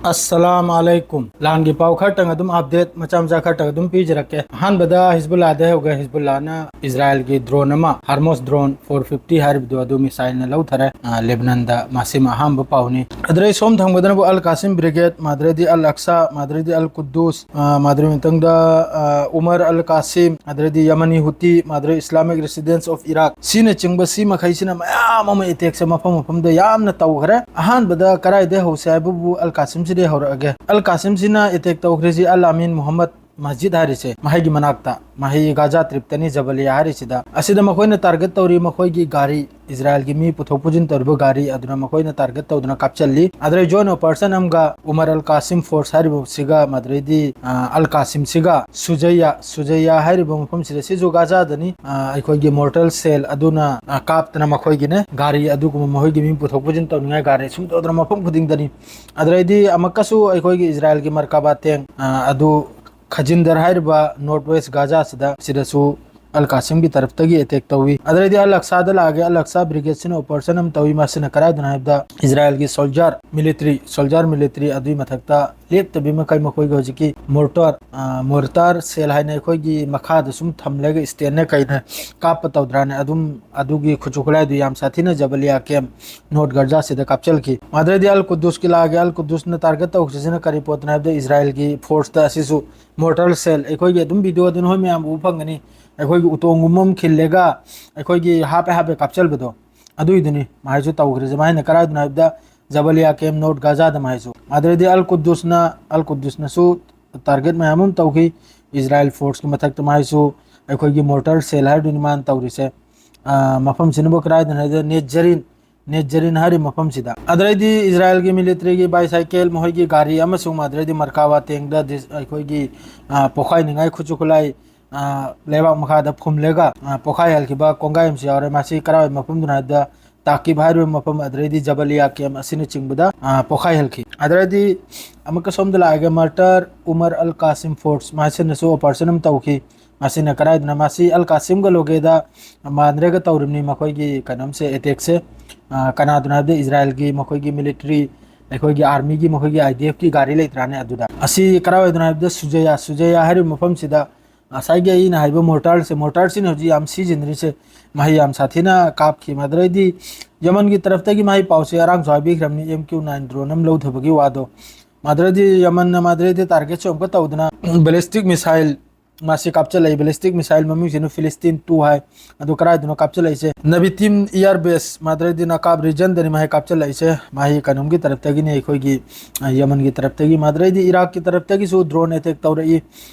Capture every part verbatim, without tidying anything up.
ꯑꯁꯂꯥꯝ ꯑꯂꯩꯀꯨꯝ꯫ ꯂꯥꯟꯒꯤ ꯄꯥꯎ ꯈꯔꯇꯪ ꯑꯗꯨꯝ, ꯑꯞꯗꯦꯠ ꯃꯆꯥ ꯃꯆꯥ ꯈꯔꯇꯪ ꯑꯗꯨꯝ ꯄꯤꯖꯔꯛꯀꯦ꯫ ꯑꯍꯥꯟꯕꯗ ꯍꯤꯖꯕꯨꯜꯂꯥꯗ ꯍꯧꯒꯦ꯫ ꯍꯤꯖꯕꯨꯜꯂꯥꯅ ꯏꯖꯔꯥꯏꯜꯒꯤ ꯗ꯭ꯔꯣꯟ ꯑꯃ, ꯍꯥꯔꯃꯣꯁ ꯗ꯭ꯔꯣꯟ ꯐꯣꯔ ꯐꯤꯐꯇꯤ ꯍꯥꯏꯔꯤꯕꯗꯨ ꯑꯗꯨ ꯃꯤꯁꯥꯏꯜꯅ ꯂꯧꯊꯔꯦ꯫ ꯑ, ꯂꯦꯕꯅꯟꯗ ꯃꯁꯤꯃ ꯑꯍꯥꯟꯕ ꯄꯥꯎꯅꯤ꯫ ꯑꯗꯨꯗꯩ ꯁꯣꯝ ꯊꯪꯕꯗꯅꯕꯨ ꯑꯜ ꯀꯥꯁꯤꯝ ꯕ꯭ꯔꯤꯒꯦꯗ, ꯃꯥꯗ꯭ꯔꯩꯗꯤ ꯑꯜ ꯑꯛꯁꯥ, ꯃꯥꯗ꯭ꯔꯩꯗꯤ ꯑꯜ ꯀꯨꯗꯨꯁ, ꯑ, ꯃꯥꯗ꯭ꯔꯩ ꯃꯊꯪꯗ, ꯑ, ꯎꯃꯔ ꯑꯜ Kasim, ꯃꯥꯗ꯭ꯔꯩꯗꯤ ꯌꯃꯅꯤ ꯍꯨꯇꯤ, ꯃꯥꯗ꯭ꯔꯩ Islamic residence of Iraq, ꯁꯤꯅꯆꯤꯡꯕ ꯁꯤ ꯃꯈꯩꯁꯤꯅ ꯃꯌꯥꯝ ꯑꯃ ꯑꯦꯇꯦꯛꯁꯦ ꯃꯐꯝ ꯃꯐꯝꯗ ꯌꯥꯝꯅ ꯇꯧꯈ꯭ꯔꯦ꯫ ꯑꯍꯥꯟꯕꯗ ꯀꯗꯥꯏꯗꯩ ꯍꯧꯁꯦ ꯍꯥꯏꯕꯕꯨ ꯑꯜ ꯀꯥꯁꯤꯝꯁꯤꯗꯩ ꯍꯧꯔꯛꯑꯒꯦ꯫ ꯑꯜ ꯀꯥꯁꯤꯝꯁꯤꯅ ꯑꯦꯇꯦꯛ ꯇꯧꯈ꯭ꯔꯤꯁꯤ ꯑꯜ ꯑꯃꯤꯟ ꯃꯨꯍꯝꯃꯗ ꯃꯁꯖꯤꯗ ꯍꯥꯏꯔꯤꯁꯦ, ꯃꯍꯩꯒꯤ ꯒꯥꯖꯥ ꯇ꯭ꯔꯤꯞꯇꯅꯤ, ꯖꯕꯂꯤꯌꯥ ꯍꯥꯏꯔꯤꯁꯤꯗ꯫ ꯑꯁꯤꯗ ꯃꯈꯣꯏꯅ ꯇꯥꯔꯒꯦꯠ ꯇꯧꯔꯤ ꯃꯈꯣꯏꯒꯤ ꯒꯥꯔꯤ, ꯏꯖꯔꯥꯏꯜꯒꯤ ꯃꯤ ꯄꯨꯊꯣꯛ ꯄꯨꯁꯤꯟ ꯇꯧꯔꯤꯕ ꯒꯥꯔꯤ ꯑꯗꯨꯅ ꯃꯈꯣꯏꯅ ꯇꯥꯔꯒꯦꯠ ꯇꯧꯗꯨꯅ ꯀꯥꯞꯆꯜꯂꯤ꯫ ꯑꯗꯨꯗꯩ ꯖꯣꯏꯟ ꯑꯣꯄꯔꯦꯁꯟ ꯑꯃꯒ ꯎꯃꯔ ꯑꯜ ꯀꯥꯁꯤꯝ ꯐꯣꯔꯁ ꯍꯥꯏꯔꯤꯕꯁꯤꯒ, ꯃꯗꯨꯗꯩꯗꯤ, ꯑ, ꯑꯜ ꯀꯥꯁꯤꯝꯁꯤꯒ ꯁꯨꯖꯩꯌꯥ, ꯁꯨꯖꯩꯌꯥ ꯍꯥꯏꯔꯤꯕ ꯃꯐꯝꯁꯤꯗ, ꯁꯤꯁꯨ ꯒꯥꯖꯥꯗꯅꯤ, ꯑ, ꯑꯩꯈꯣꯏꯒꯤ ꯃꯣꯔꯇꯔ ꯁꯦꯜ ꯑꯗꯨꯅ, ꯑ, ꯀꯥꯞꯇꯅ ꯃꯈꯣꯏꯒꯤꯅꯦ ꯒꯥꯔꯤ ꯑꯗꯨꯒꯨꯝꯕ ꯃꯈꯣꯏꯒꯤ ꯃꯤ ꯄꯨꯊꯣꯛ ꯄꯨꯁꯤꯟ ꯇꯧꯅꯤꯡꯉꯥꯏ ꯒꯥꯔꯤ ꯁꯨꯝ ꯇꯧꯗꯅ ꯃꯐꯝ ꯈꯨꯗꯤꯡꯗꯅꯤ꯫ ꯑꯗꯨꯗꯩꯗꯤ ꯑꯃꯨꯛꯀꯁꯨ ꯑꯩꯈꯣꯏꯒꯤ ꯏꯖꯔꯥꯏꯜꯒꯤ ꯃꯔꯀꯥꯕꯥ ꯇꯦꯡ, ꯑ, ꯑꯗꯨ ꯈꯖꯤꯟꯗꯔ ꯍꯥꯏꯔꯤꯕ ꯅꯣꯔꯠ ꯋꯦꯁ ꯒꯥꯖꯥꯁꯤꯗ, ꯁꯤꯗꯁꯨ ꯑꯜ ꯀꯥꯁꯤꯝꯒꯤ ꯇꯔꯐꯇꯒꯤ ꯑꯦꯇꯦꯛ ꯇꯧꯏ꯫ ꯑꯗꯨꯗꯩꯗꯤ ꯑꯜ ꯑꯛꯁꯥꯗ ꯂꯥꯛꯑꯒꯦ꯫ ꯑꯜ ꯑꯛꯁꯥ ꯕ꯭ꯔꯤꯒꯦꯗꯁꯤꯅ ꯑꯣꯄꯔꯦꯁꯟ ꯑꯃ ꯇꯧꯏ꯫ ꯃꯁꯤꯅ ꯀꯗꯥꯏꯗꯅꯣ ꯍꯥꯏꯕꯗ ꯏꯖꯔꯥꯏꯜꯒꯤ ꯁꯣꯜꯖꯔ, ꯃꯤꯂꯤꯇꯔꯤ, ꯁꯣꯜꯖꯔ ꯃꯤꯂꯤꯇꯔꯤ ꯑꯗꯨꯒꯤ ꯃꯊꯛꯇ ꯂꯦꯞꯇꯕꯤ ꯃꯈꯩ ꯃꯈꯣꯏꯒꯤ ꯍꯧꯖꯤꯛꯀꯤ ꯃꯣꯔꯇꯥꯔ, ꯑ, ꯃꯣꯔꯇꯥꯔ ꯁꯦꯜ ꯍꯥꯏꯅ ꯑꯩꯈꯣꯏꯒꯤ ꯃꯈꯥꯗ ꯁꯨꯝ ꯊꯝꯂꯒ ꯏꯁꯇꯦꯟꯅ ꯀꯩꯅ ꯀꯥꯞꯄ ꯇꯧꯗ꯭ꯔꯥꯅꯦ, ꯑꯗꯨꯝ ꯑꯗꯨꯒꯤ ꯈꯨꯠꯁꯨ ꯈꯨꯠꯂꯥꯏꯗꯨ ꯌꯥꯝ ꯁꯥꯊꯤꯅ ꯖꯕꯂꯤꯌꯥ ꯀꯦꯝ ꯅꯣꯔꯠ ꯒꯔꯖꯥꯁꯤꯗ ꯀꯥꯞꯆꯜꯈꯤ꯫ ꯃꯗꯨꯗꯩꯗꯤ ꯑꯜ ꯀꯨꯗꯨꯁꯀꯤ ꯂꯥꯛꯑꯒꯦ꯫ ꯑꯜ ꯀꯨꯗꯨꯁꯅ ꯇꯥꯔꯒꯦꯠ ꯇꯧꯈ꯭ꯔꯤꯁꯤꯅ ꯀꯔꯤ ꯄꯣꯠꯇꯅꯣ ꯍꯥꯏꯕꯗ ꯏꯖꯔꯥꯏꯜꯒꯤ ꯐꯣꯔꯁꯇ, ꯑꯁꯤꯁꯨ ꯃꯣꯔꯇꯥꯔ ꯁꯦꯜ, ꯑꯩꯈꯣꯏꯒꯤ ꯑꯗꯨꯝ ꯚꯤꯗꯤꯑꯣꯗ ꯅꯈꯣꯏ ꯃꯌꯥꯝ ꯎꯕ ꯐꯪꯒꯅꯤ꯫ ꯑꯩꯈꯣꯏꯒꯤ ꯎꯇꯣꯡꯒꯨꯝꯕ ꯑꯃ ꯈꯤꯜꯂꯒ ꯑꯩꯈꯣꯏꯒꯤ ꯍꯥꯞꯄꯦ ꯍꯥꯞꯄꯦ ꯀꯥꯞꯆꯜꯕꯗꯣ, ꯑꯗꯨꯏꯗꯨꯅꯤ ꯃꯥꯏꯁꯨ ꯇꯧꯈ꯭ꯔꯤꯁꯦ꯫ ꯃꯥꯏꯅ ꯀꯗꯥꯏꯗꯅꯣ ꯍꯥꯏꯕꯗ ꯖꯕꯂꯤꯌꯥ ꯀꯦꯝ ꯅꯣꯔꯠ ꯒꯥꯖꯥꯗ ꯃꯥꯏꯁꯨ꯫ ꯑꯗꯨꯗꯩꯗꯤ ꯑꯜ ꯀꯨꯗꯨꯁꯅ, ꯑꯜ ꯀꯨꯗꯨꯁꯅꯁꯨ ꯇꯥꯔꯒꯦꯠ ꯃꯌꯥꯝ ꯑꯃ ꯇꯧꯈꯤ꯫ ꯏꯖꯔꯥꯏꯜ ꯐꯣꯔꯁꯀꯤ ꯃꯊꯛꯇ ꯃꯥꯏꯁꯨ ꯑꯩꯈꯣꯏꯒꯤ ꯃꯣꯔꯇꯥꯔ ꯁꯦꯜ ꯍꯥꯏꯗꯨꯅꯤ ꯃꯥꯅ ꯇꯧꯔꯤꯁꯦ꯫ ꯑ, ꯃꯐꯝꯁꯤꯅꯕꯨ ꯀꯗꯥꯏꯗꯅꯣ ꯍꯥꯏꯕꯗ ꯅꯦꯠꯖꯔꯤꯟ, ꯅꯦꯠꯖꯔꯤꯟ ꯍꯥꯏꯔꯤꯕ ꯃꯐꯝꯁꯤꯗ꯫ ꯑꯗꯨꯗꯩꯗꯤ ꯏꯖꯔꯥꯏꯜꯒꯤ ꯃꯤꯂꯤꯇꯔꯤꯒꯤ ꯕꯥꯏꯁꯥꯏꯀꯦꯜ, ꯃꯈꯣꯏꯒꯤ ꯒꯥꯔꯤ ꯑꯃꯁꯨꯡ ꯑꯗꯨꯗꯩꯗꯤ ꯃꯔꯀꯥꯕꯥ ꯇꯦꯡꯗ ꯗꯤꯁ-, ꯑꯩꯈꯣꯏꯒꯤ, ꯑ, ꯄꯣꯈꯥꯏꯅꯤꯡꯉꯥꯏ ꯈꯨꯠꯁꯨ ꯈꯨꯠꯂꯥꯏ, ꯑ, ꯂꯩꯕꯥꯛ ꯃꯈꯥꯗ ꯐꯨꯝꯂꯒ, ꯑ, ꯄꯣꯈꯥꯏꯍꯜꯈꯤꯕ ꯀꯣꯡꯒꯥꯏ ꯑꯃꯁꯨ ꯌꯥꯎꯔꯦ꯫ ꯃꯁꯤ ꯀꯔꯥꯏ ꯃꯐꯝꯗꯅꯣ ꯍꯥꯏꯕꯗ ꯇꯥꯀꯤꯕ ꯍꯥꯏꯔꯤꯕ ꯃꯐꯝ, ꯑꯗꯨꯗꯩꯗꯤ ꯖꯕꯂꯤꯌꯥ ꯀꯦꯝ ꯑꯁꯤꯅꯆꯤꯡꯕꯗ, ꯑ, ꯄꯣꯈꯥꯏꯍꯜꯈꯤ꯫ ꯑꯗꯨꯗꯩꯗꯤ ꯑꯃꯨꯛꯀ ꯁꯣꯝꯗ ꯂꯥꯛꯑꯒ ꯃꯥꯔꯇꯔ ꯎꯃꯔ ꯑꯜ ꯀꯥꯁꯤꯝ ꯐꯣꯔꯁ, ꯃꯁꯤꯅꯁꯨ ꯑꯣꯄꯔꯦꯁꯟ ꯑꯃ ꯇꯧꯈꯤ꯫ ꯃꯁꯤꯅ ꯀꯗꯥꯏꯗꯅꯣ? ꯃꯁꯤ ꯑꯜ ꯀꯥꯁꯤꯝꯒ ꯂꯣꯒꯦꯗ ꯃꯥꯟꯅꯔꯒ ꯇꯧꯔꯤꯕꯅꯤ ꯃꯈꯣꯏꯒꯤ ꯀꯩꯅꯣꯝꯁꯦ, ꯑꯦꯇꯦꯛꯁꯦ꯫ ꯑ, ꯀꯅꯥꯗꯅꯣ ꯍꯥꯏꯕꯗ ꯏꯖꯔꯥꯏꯜꯒꯤ ꯃꯈꯣꯏꯒꯤ ꯃꯤꯂꯤꯇꯔꯤ, ꯑꯩꯈꯣꯏꯒꯤ ꯑꯥꯔꯃꯤꯒꯤ, ꯃꯈꯣꯏꯒꯤ ꯑꯥꯏ ꯗꯤ ꯑꯦꯐꯀꯤ ꯒꯥꯔꯤ ꯂꯩꯇ꯭ꯔꯥꯅꯦ, ꯑꯗꯨꯗ꯫ ꯑꯁꯤ ꯀꯔꯥꯏꯋꯥꯏꯗꯅꯣ ꯍꯥꯏꯕꯗ ꯁꯨꯖꯌꯥ, ꯁꯨꯖꯌꯥ ꯍꯥꯏꯔꯤꯕ ꯃꯐꯝꯁꯤꯗ ꯉꯁꯥꯏꯒꯤ ꯑꯩꯅ ꯍꯥꯏꯕ ꯃꯣꯔꯇꯥꯔꯁꯦ, ꯃꯣꯔꯇꯥꯔꯁꯤꯅ ꯍꯧꯖꯤꯛ ꯌꯥꯝ ꯁꯤꯖꯤꯟꯅꯔꯤꯁꯦ, ꯃꯍꯩ ꯌꯥꯝ ꯁꯥꯊꯤꯅ ꯀꯥꯞꯈꯤ꯫ ꯃꯗꯨꯗꯩꯗꯤ ꯌꯃꯟꯒꯤ ꯇꯔꯐꯇꯒꯤ ꯃꯍꯩ ꯄꯥꯎꯁꯦ ꯑꯔꯥꯡꯁꯨ ꯍꯥꯏꯕꯤꯈ꯭ꯔꯕꯅꯤ, ꯑꯦꯝ ꯀ꯭ꯌꯨ ꯅꯥꯏꯟ ꯗ꯭ꯔꯣꯟ ꯑꯃ ꯂꯧꯊꯕꯒꯤ ꯋꯥꯗꯣ꯫ ꯃꯗꯨꯗꯩꯗꯤ ꯌꯃꯟꯅ ꯃꯗꯨꯗꯩꯗꯤ ꯇꯥꯔꯒꯦꯠꯁꯨ ꯑꯃꯨꯛꯀ ꯇꯧꯗꯅ ꯕꯦꯂꯤꯁꯇꯤꯛ ꯃꯤꯁꯥꯏꯜ ꯃꯥꯁꯤ ꯀꯥꯞꯆꯜꯂꯛꯏ꯫ ꯕꯦꯂꯤꯁꯇꯤꯛ ꯃꯤꯁꯥꯏꯜ ꯃꯃꯤꯡꯁꯤꯅ ꯐꯤꯂꯤꯁꯇꯤꯟ ꯇꯨ ꯍꯥꯏ꯫ ꯑꯗꯨ ꯀꯗꯥꯏꯗꯅꯣ ꯀꯥꯞꯆꯜꯂꯛꯏꯁꯦ? ꯅꯕꯤꯇꯤꯝ ꯏꯌꯥꯔ ꯕꯦꯁ, ꯃꯗꯨꯗꯩꯗꯤ ꯅꯀꯥꯞ ꯔꯤꯖꯟꯗꯅꯤ ꯃꯍꯩ ꯀꯥꯞꯆꯜꯂꯛꯏꯁꯦ꯫ ꯃꯍꯩ ꯀꯩꯅꯣꯝꯒꯤ ꯇꯔꯞꯇꯒꯤꯅꯤ, ꯑꯩꯈꯣꯏꯒꯤ, ꯑ, ꯌꯃꯟꯒꯤ ꯇꯔꯞꯇꯒꯤ꯫ ꯃꯗꯨꯗꯩꯗꯤ ꯏꯔꯥꯛꯀꯤ ꯇꯔꯞꯇꯒꯤꯁꯨ ꯗ꯭ꯔꯣꯟ ꯑꯦꯇꯦꯛ ꯇꯧꯔꯛꯏ꯫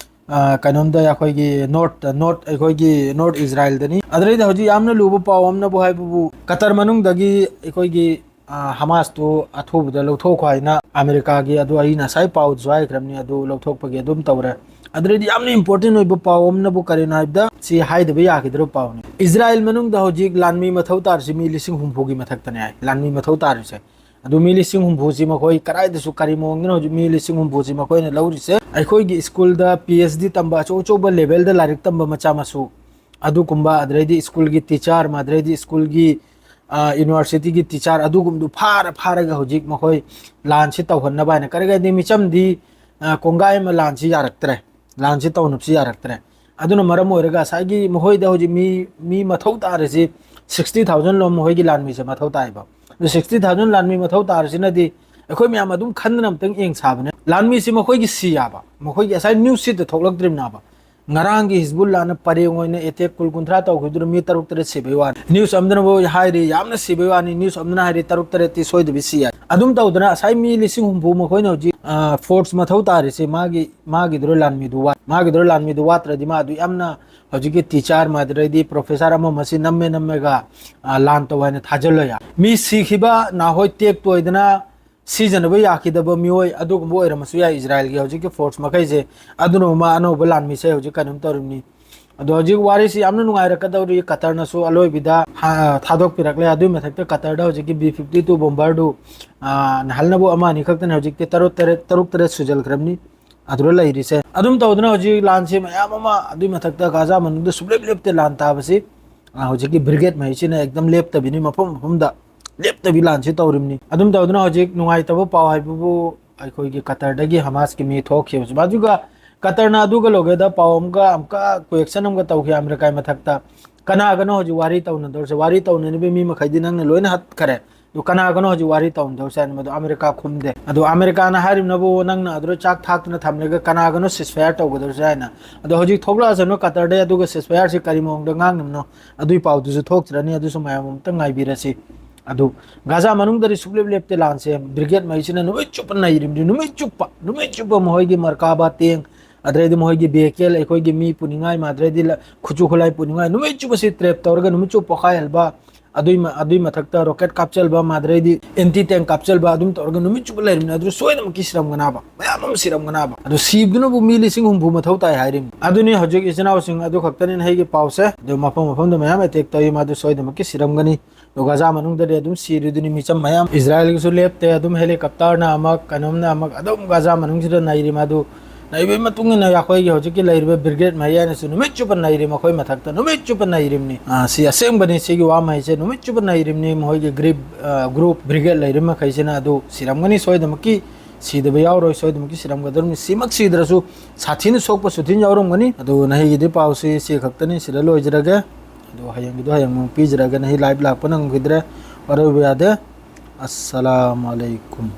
ꯑ, ꯀꯩꯅꯣꯝꯗ ꯑꯩꯈꯣꯏꯒꯤ ꯅꯣꯔꯠ, ꯅꯣꯔꯠ, ꯑꯩꯈꯣꯏꯒꯤ ꯅꯣꯔꯠ ꯏꯖꯔꯥꯏꯜꯗꯅꯤ꯫ ꯑꯗꯨꯗꯩꯗꯤ ꯍꯧꯖꯤꯛ ꯌꯥꯝꯅ ꯂꯨꯕ ꯄꯥꯎ ꯑꯃꯅꯕꯨ ꯍꯥꯏꯕꯕꯨ, ꯀꯇꯔ ꯃꯅꯨꯡꯗꯒꯤ ꯑꯩꯈꯣꯏꯒꯤ, ꯑ, ꯍꯃꯥꯁꯇꯨ ꯑꯊꯨꯕꯗ ꯂꯧꯊꯣꯛꯈꯣ ꯍꯥꯏꯅ ꯑꯃꯦꯔꯤꯀꯥꯒꯤ, ꯑꯗꯨ ꯑꯩꯅ ꯉꯁꯥꯏ ꯄꯥꯎꯗꯁꯨ ꯍꯥꯏꯈ꯭ꯔꯕꯅꯤ, ꯑꯗꯨ ꯂꯧꯊꯣꯛꯄꯒꯤ ꯑꯗꯨꯝ ꯇꯧꯔꯦ꯫ ꯑꯗꯨꯗꯩꯗꯤ ꯌꯥꯝꯅ ꯏꯝꯄꯣꯔꯇꯦꯟ ꯑꯣꯏꯕ ꯄꯥꯎ ꯑꯃꯅꯕꯨ ꯀꯔꯤꯅꯣ ꯍꯥꯏꯕꯗ, ꯁꯤ ꯍꯥꯏꯗꯕ ꯌꯥꯈꯤꯗ꯭ꯔꯕ ꯄꯥꯎꯅꯤ꯫ ꯏꯖꯔꯥꯏꯜ ꯃꯅꯨꯡꯗ ꯍꯧꯖꯤꯛ ꯂꯥꯟꯃꯤ ꯃꯊꯧ ꯇꯥꯔꯤꯁꯤ ꯃꯤ ꯂꯤꯁꯤꯡ ꯍꯨꯝꯐꯨꯒꯤ ꯃꯊꯛꯇꯅꯦ ꯍꯥꯏ, ꯂꯥꯟꯃꯤ ꯃꯊꯧ ꯇꯥꯔꯤꯁꯦ꯫ ꯑꯗꯨ ꯃꯤ ꯂꯤꯁꯤꯡ ꯍꯨꯝꯐꯨꯁꯤ ꯃꯈꯣꯏ ꯀꯗꯥꯏꯗꯁꯨ, ꯀꯔꯤ ꯃꯑꯣꯡꯗꯅꯣ ꯍꯧꯖꯤꯛ ꯃꯤ ꯂꯤꯁꯤꯡ ꯍꯨꯝꯐꯨꯁꯤ ꯃꯈꯣꯏꯅ ꯂꯧꯔꯤꯁꯦ? ꯑꯩꯈꯣꯏꯒꯤ ꯁ꯭ꯀꯨꯜꯗ ꯄꯤ ꯑꯩꯆ ꯗꯤ ꯇꯝꯕ, ꯑꯆꯧ ꯑꯆꯧꯕ ꯂꯦꯚꯦꯜꯗ ꯂꯥꯏꯔꯤꯛ ꯇꯝꯕ ꯃꯆꯥ ꯃꯁꯨ, ꯑꯗꯨꯒꯨꯝꯕ, ꯑꯗꯨꯗꯩꯗꯤ ꯁ꯭ꯀꯨꯜꯒꯤ ꯇꯤꯆꯥꯔ, ꯃꯗꯨꯗꯩꯗꯤ ꯁ꯭ꯀꯨꯜꯒꯤ, ꯑ, ꯌꯨꯅꯤꯚꯔꯁꯤꯇꯤꯒꯤ ꯇꯤꯆꯥꯔ, ꯑꯗꯨꯒꯨꯝꯕꯗꯨ ꯐꯥꯔ ꯐꯥꯔꯒ ꯍꯧꯖꯤꯛ ꯃꯈꯣꯏ ꯂꯥꯟꯁꯤ ꯇꯧꯍꯟꯅꯕ ꯍꯥꯏꯅ, ꯀꯔꯤꯒꯤꯗꯤ ꯃꯤꯆꯝꯗꯤ, ꯑ, ꯀꯣꯡꯒꯥꯏ ꯑꯃ ꯂꯥꯟꯁꯤ ꯌꯥꯔꯛꯇ꯭ꯔꯦ, ꯂꯥꯟꯁꯤ ꯇꯧꯅꯕꯁꯤ ꯌꯥꯔꯛꯇ꯭ꯔꯦ꯫ ꯑꯗꯨꯅ ꯃꯔꯝ ꯑꯣꯏꯔꯒ ꯉꯁꯥꯏꯒꯤ ꯃꯈꯣꯏꯗ ꯍꯧꯖꯤꯛ ꯃꯤ, ꯃꯤ ꯃꯊꯧ ꯇꯥꯔꯤꯁꯤ ꯁꯤꯛꯁꯇꯤ ꯊꯥꯎꯖꯟ ꯂꯣꯝ ꯃꯈꯣꯏꯒꯤ ꯂꯥꯟꯃꯤꯁꯦ ꯃꯊꯧ ꯇꯥꯏꯕ꯫ ꯑꯗꯨ ꯁꯤꯛꯁꯇꯤ ꯊꯥꯎꯖꯟ ꯂꯥꯟꯃꯤ ꯃꯊꯧ ꯇꯥꯔꯤꯁꯤꯅꯗꯤ ꯑꯩꯈꯣꯏ ꯃꯌꯥꯝ ꯑꯗꯨꯝ ꯈꯟꯗꯅ ꯑꯝꯇꯪ ꯌꯦꯡ ꯁꯥꯕꯅꯦ꯫ ꯂꯥꯟꯃꯤꯁꯤ ꯃꯈꯣꯏꯒꯤ ꯁꯤ ꯌꯥꯕ, ꯃꯈꯣꯏꯒꯤ ꯉꯁꯥꯏ ꯅ꯭ꯌꯨꯁ ꯁꯤꯠꯇ ꯊꯣꯛꯂꯛꯇ꯭ꯔꯤꯕꯅꯦꯕ꯫ ꯉꯔꯥꯡꯒꯤ ꯍꯤꯖꯕꯨꯜꯂꯥꯅ ꯄꯔꯦꯡ ꯑꯣꯏꯅ ꯑꯦꯇꯦꯛ ꯀꯨꯜ ꯀꯨꯟꯊ꯭ꯔꯥ ꯇꯧꯈꯤꯕꯗꯨꯅ ꯃꯤ ꯇꯔꯨꯛ ꯇꯔꯦꯠ ꯁꯤꯕꯩ ꯋꯥꯅꯤ꯫ ꯅ꯭ꯌꯨꯁ ꯑꯝꯗꯅꯕꯨ ꯍꯥꯏꯔꯤ ꯌꯥꯝꯅ ꯁꯤꯕꯩ ꯋꯥꯅꯤ, ꯅ꯭ꯌꯨꯁ ꯑꯝꯗꯅ ꯍꯥꯏꯔꯤ ꯇꯔꯨꯛ ꯇꯔꯦꯠꯇꯤ ꯁꯣꯏꯗꯕꯤ ꯁꯤ ꯌꯥꯏ꯫ ꯑꯗꯨꯝ ꯇꯧꯗꯅ ꯉꯁꯥꯏ ꯃꯤ ꯂꯤꯁꯤꯡ ꯍꯨꯝꯐꯨ ꯃꯈꯣꯏꯅ ꯍꯧꯖꯤꯛ, ꯑ, ꯐꯣꯔꯁ ꯃꯊꯧ ꯇꯥꯔꯤꯁꯦ ꯃꯥꯒꯤ, ꯃꯥꯒꯤꯗꯨꯔ ꯂꯥꯟꯃꯤꯗꯨ ꯋꯥꯠ-, ꯃꯥꯒꯤꯗꯨꯔ ꯂꯥꯟꯃꯤꯗꯨ ꯋꯥꯠꯇ꯭ꯔꯗꯤ ꯃꯥ ꯑꯗꯨ ꯌꯥꯝꯅ ꯍꯧꯖꯤꯛꯀꯤ ꯇꯤꯆꯥꯔ ꯃꯗꯨꯗꯩꯗꯤ ꯄ꯭ꯔꯣꯐꯦꯁꯥꯔ ꯑꯃ ꯑꯃꯁꯤ ꯅꯝꯃꯦ ꯅꯝꯃꯦꯒ, ꯑ, ꯂꯥꯟ ꯇꯧ ꯍꯥꯏꯅ ꯊꯥꯖꯤꯜꯂꯣꯏ ꯌꯥ꯫ ꯃꯤ ꯁꯤꯈꯤꯕ ꯅꯍꯣꯏ ꯇꯦꯛꯇꯣꯏꯗꯅ ꯁꯤꯖꯤꯟꯅꯕ ꯌꯥꯈꯤꯗꯕ ꯃꯤꯑꯣꯏ ꯑꯗꯨꯒꯨꯝꯕ ꯑꯣꯏꯔꯝꯃꯁꯨ ꯌꯥꯏ ꯏꯖꯔꯥꯏꯜꯒꯤ ꯍꯧꯖꯤꯛꯀꯤ ꯐꯣꯔꯁ ꯃꯈꯩꯁꯦ꯫ ꯑꯗꯨꯅ ꯃꯥ ꯑꯅꯧꯕ ꯂꯥꯟꯃꯤꯁꯦ ꯍꯧꯖꯤꯛ ꯀꯩꯅꯣꯝ ꯇꯧꯔꯤꯕꯅꯤ꯫ ꯑꯗꯣ ꯍꯧꯖꯤꯛ ꯋꯥꯔꯤꯁꯤ ꯌꯥꯝꯅ ꯅꯨꯡꯉꯥꯏꯔꯛꯀꯗꯧꯔꯤ꯫ ꯀꯇꯔꯅꯁꯨ ꯑꯂꯣꯏꯕꯤꯗ ꯍꯥ-, ꯊꯥꯗꯣꯛꯄꯤꯔꯛꯂꯦ꯫ ꯑꯗꯨꯒꯤ ꯃꯊꯛꯇ ꯀꯇꯔꯗ ꯍꯧꯖꯤꯛꯀꯤ ꯕꯤ ꯐꯤꯐꯇꯤ ꯇꯨ ꯕꯣꯝꯕꯔꯗꯨ, ꯑ, ꯅꯍꯜꯅꯕꯨ ꯑꯃ ꯑꯅꯤ ꯈꯛꯇꯅꯤ, ꯍꯧꯖꯤꯛꯇꯤ ꯇꯔꯨꯛ ꯇꯔꯦꯠ, ꯇꯔꯨꯛ ꯇꯔꯦꯠ ꯁꯨꯖꯜꯈ꯭ꯔꯕꯅꯤ ꯑꯗꯨꯗ ꯂꯩꯔꯤꯁꯦ꯫ ꯑꯗꯨꯝ ꯇꯧꯗꯅ ꯍꯧꯖꯤꯛ ꯂꯥꯟꯁꯦ ꯃꯌꯥꯝ ꯑꯃ, ꯑꯗꯨꯒꯤ ꯃꯊꯛꯇ ꯒꯥꯖꯥ ꯃꯅꯨꯡꯗ ꯁꯨꯡꯂꯦꯞ ꯂꯦꯞꯇꯦ ꯂꯥꯟ ꯇꯥꯕꯁꯤ꯫ ꯑ, ꯍꯧꯖꯤꯛꯀꯤ ꯕ꯭ꯔꯤꯒꯦꯗ ꯃꯍꯩꯁꯤꯅ ꯑꯦꯛꯗꯝ ꯂꯦꯞꯇꯕꯤꯅꯤ, ꯃꯐꯝ ꯃꯐꯝꯗ ꯂꯦꯞꯇꯕꯤ ꯂꯥꯟꯁꯤ ꯇꯧꯔꯤꯕꯅꯤ꯫ ꯑꯗꯨꯝ ꯇꯧꯗꯨꯅ ꯍꯧꯖꯤꯛ ꯅꯨꯡꯉꯥꯏꯇꯕ ꯄꯥꯎ ꯍꯥꯏꯕꯕꯨ ꯑꯩꯈꯣꯏꯒꯤ ꯀꯇꯔꯗꯒꯤ ꯍꯃꯥꯁꯀꯤ ꯃꯤ ꯊꯣꯛꯈꯤꯕꯁꯤ꯫ ꯑꯗꯨꯒ ꯀꯇꯔꯅ ꯑꯗꯨꯒ ꯂꯣꯏꯒꯗ ꯄꯥꯎ ꯑꯃꯒ ꯑꯃꯨꯛꯀ ꯀ꯭ꯋꯦꯛꯁꯟ ꯑꯃꯒ ꯇꯧꯈꯤ ꯑꯃꯦꯔꯤꯀꯥꯒꯤ ꯃꯊꯛꯇ꯫ ꯀꯅꯥꯒꯅꯣ ꯍꯧꯖꯤꯛ ꯋꯥꯔꯤ ꯇꯧꯅꯗꯧꯔꯤꯁꯦ? ꯋꯥꯔꯤ ꯇꯧꯅꯅꯕ ꯃꯤ ꯃꯈꯩꯗꯤ ꯅꯪꯅ ꯂꯣꯏꯅ ꯍꯥꯠꯈꯔꯦ꯫ ꯑꯗꯨ ꯀꯅꯥꯒꯅꯣ ꯍꯧꯖꯤꯛ ꯋꯥꯔꯤ ꯇꯧꯅꯗꯧꯔꯤꯁꯦ ꯍꯥꯏꯅ ꯃꯗꯨ ꯑꯃꯦꯔꯤꯀꯥ ꯈꯨꯝꯗꯦ꯫ ꯑꯗꯨ ꯑꯃꯦꯔꯤꯀꯥꯅ ꯍꯥꯏꯔꯤꯕꯅꯕꯨ ꯅꯪꯅ ꯑꯗꯨꯗ ꯆꯥꯛ ꯊꯥꯛꯇꯨꯅ ꯊꯝꯂꯒ ꯀꯅꯥꯒꯅꯣ ceasefire ꯇꯧꯒꯗꯧꯔꯤꯁꯦ ꯍꯥꯏꯅ꯫ ꯑꯗꯣ ꯍꯧꯖꯤꯛ ꯊꯣꯛꯂꯛꯑꯁꯅꯨ ꯀꯇꯔꯗꯩ, ꯑꯗꯨꯒ ceasefireꯁꯤ ꯀꯔꯤ ꯃꯑꯣꯡꯗ ꯉꯥꯡꯂꯤꯕꯅꯣ ꯑꯗꯨꯒꯤ ꯄꯥꯎꯗꯨꯁꯨ ꯊꯣꯛꯇ꯭ꯔꯅꯤ꯫ ꯑꯗꯨꯁꯨ ꯃꯌꯥꯝ ꯑꯃꯨꯛꯇ ꯉꯥꯏꯕꯤꯔꯁꯤ꯫ ꯑꯗꯨ ꯒꯥꯖꯥ ꯃꯅꯨꯡꯗꯗꯤ ꯁꯨꯛꯂꯦꯞ ꯂꯦꯞꯇꯦ ꯂꯥꯟꯁꯦ꯫ ꯕ꯭ꯔꯤꯒꯦꯗ ꯃꯩꯁꯤꯅ ꯅꯨꯃꯤꯠ ꯆꯨꯞꯄ ꯅꯩꯔꯤꯕꯅꯤ, ꯅꯨꯃꯤꯠ ꯆꯨꯞꯄ, ꯅꯨꯃꯤꯠ ꯆꯨꯞꯄ ꯃꯈꯣꯏꯒꯤ ꯃꯔꯀꯥꯕꯥ ꯇꯦꯡ, ꯑꯗꯩꯗꯤ ꯃꯈꯣꯏꯒꯤ vehicle, ꯑꯩꯈꯣꯏꯒꯤ ꯃꯤ ꯄꯨꯅꯤꯡꯉꯥꯏ, ꯃꯥꯗ꯭ꯔꯩꯗꯤ ꯂ-, ꯈꯨꯠꯁꯨ ꯈꯨꯠꯂꯥꯏ ꯄꯨꯅꯤꯡꯉꯥꯏ, ꯅꯨꯃꯤꯠ ꯆꯨꯞꯄꯁꯤ trap ꯇꯧꯔꯒ ꯅꯨꯃꯤꯠ ꯆꯨꯞꯄ ꯄꯣꯈꯥꯏꯍꯟꯕ, ꯑꯗꯨꯏ ꯃ-, ꯑꯗꯨꯏ ꯃꯊꯛꯇ rocket ꯀꯥꯞꯆꯜꯕ, ꯃꯥꯗ꯭ꯔꯩꯗꯤ anti tank ꯀꯥꯞꯆꯜꯕ, ꯑꯗꯨꯝ ꯇꯧꯔꯒ ꯅꯨꯃꯤꯠ ꯆꯨꯞꯄ ꯂꯩꯔꯤꯕꯅꯤ꯫ ꯑꯗꯨ ꯁꯣꯏꯗꯅꯃꯛꯀꯤ ꯁꯤꯔꯝꯒꯅꯥꯕ, ꯃꯌꯥꯝ ꯑꯃ ꯁꯤꯔꯝꯒꯅꯥꯕ꯫ ꯑꯗꯨ ꯁꯤꯕꯗꯨꯅꯕꯨ ꯃꯤ ꯂꯤꯁꯤꯡ ꯍꯨꯝꯐꯨ ꯃꯊꯧ ꯇꯥꯏ ꯍꯥꯏꯔꯤꯕꯅꯤ꯫ ꯑꯗꯨꯅꯤ ꯍꯧꯖꯤꯛ ꯏꯆꯤꯟ ꯏꯅꯥꯎꯁꯤꯡ ꯑꯗꯨ ꯈꯛꯇꯅꯤ ꯑꯩꯒꯤ ꯄꯥꯎꯁꯦ꯫ ꯑꯗꯨ ꯃꯐꯝ ꯃꯐꯝꯗ ꯃꯌꯥꯝ attack ꯇꯧꯏ, ꯃꯥꯗꯨ ꯁꯣꯏꯗꯅꯃꯛꯀꯤ ꯁꯤꯔꯝꯒꯅꯤ꯫ ꯑꯗꯣ ꯒꯥꯖꯥ ꯃꯅꯨꯡꯗꯗꯤ ꯑꯗꯨꯝ ꯁꯤꯔꯤꯗꯨꯅꯤ ꯃꯤꯆꯝ ꯃꯌꯥꯝ꯫ ꯏꯖꯔꯥꯏꯜꯒꯤꯁꯨ ꯂꯦꯞꯇꯦ, ꯑꯗꯨꯝ helicopterꯅ ꯑꯃ, ꯀꯩꯅꯣꯝꯅ ꯑꯃ, ꯑꯗꯨꯝ ꯒꯥꯖꯥ ꯃꯅꯨꯡꯁꯤꯗ ꯅꯩꯔꯤ꯫ ꯃꯗꯨ ꯅꯩꯕꯒꯤ ꯃꯇꯨꯡ ꯏꯟꯅ ꯑꯩꯈꯣꯏꯒꯤ ꯍꯧꯖꯤꯛꯀꯤ ꯂꯩꯔꯤꯕ ꯕ꯭ꯔꯤꯒꯦꯗ ꯃꯌꯥꯏꯅꯁꯨ ꯅꯨꯃꯤꯠ ꯆꯨꯞꯄ ꯅꯩꯔꯤ, ꯃꯈꯣꯏ ꯃꯊꯛꯇ ꯅꯨꯃꯤꯠ ꯆꯨꯞꯄ ꯅꯩꯔꯤꯕꯅꯤ꯫ ꯑꯥ, ꯁꯤ ꯑꯁꯦꯡꯕꯅꯤ, ꯁꯤꯒꯤ ꯋꯥ ꯃꯍꯩꯁꯦ ꯅꯨꯃꯤꯠ ꯆꯨꯞꯄ ꯅꯩꯔꯤꯕꯅꯤ꯫ ꯃꯈꯣꯏꯒꯤ group, ꯑꯥ, group ꯕ꯭ꯔꯤꯒꯦꯗ ꯂꯩꯔꯤꯕ ꯃꯈꯩꯁꯤꯅ ꯑꯗꯨ ꯁꯤꯔꯝꯒꯅꯤ ꯁꯣꯏꯗꯅꯃꯛꯀꯤ, ꯁꯤꯗꯕ ꯌꯥꯎꯔꯣꯏ, ꯁꯣꯏꯗꯅꯃꯛꯀꯤ ꯁꯤꯔꯝꯒꯗꯧꯔꯤꯕꯅꯤ꯫ ꯁꯤꯃꯛ ꯁꯤꯗ꯭ꯔꯁꯨ ꯁꯥꯊꯤꯅ ꯁꯣꯛꯄ ꯁꯨꯊꯤꯅ ꯌꯥꯎꯔꯝꯒꯅꯤ꯫ ꯑꯗꯨ ꯅꯍꯩꯒꯤꯗꯤ ꯄꯥꯎꯁꯤ ꯁꯤ ꯈꯛꯇꯅꯤ, ꯁꯤꯗ ꯂꯣꯏꯖꯔꯒꯦ꯫ ꯑꯗꯨ ꯍꯌꯦꯡꯒꯤꯗꯣ ꯍꯌꯦꯡ ꯑꯃꯨꯛ ꯄꯤꯖꯔꯒꯦ꯫ ꯅꯍꯩ live ꯂꯥꯛꯄ ꯅꯪꯈꯤꯗ꯭ꯔꯦ, ꯋꯥꯔꯧꯕ ꯌꯥꯗꯦ꯫ ꯑꯁꯁꯂꯥꯃꯨ ꯑꯂꯩꯀꯨꯝ꯫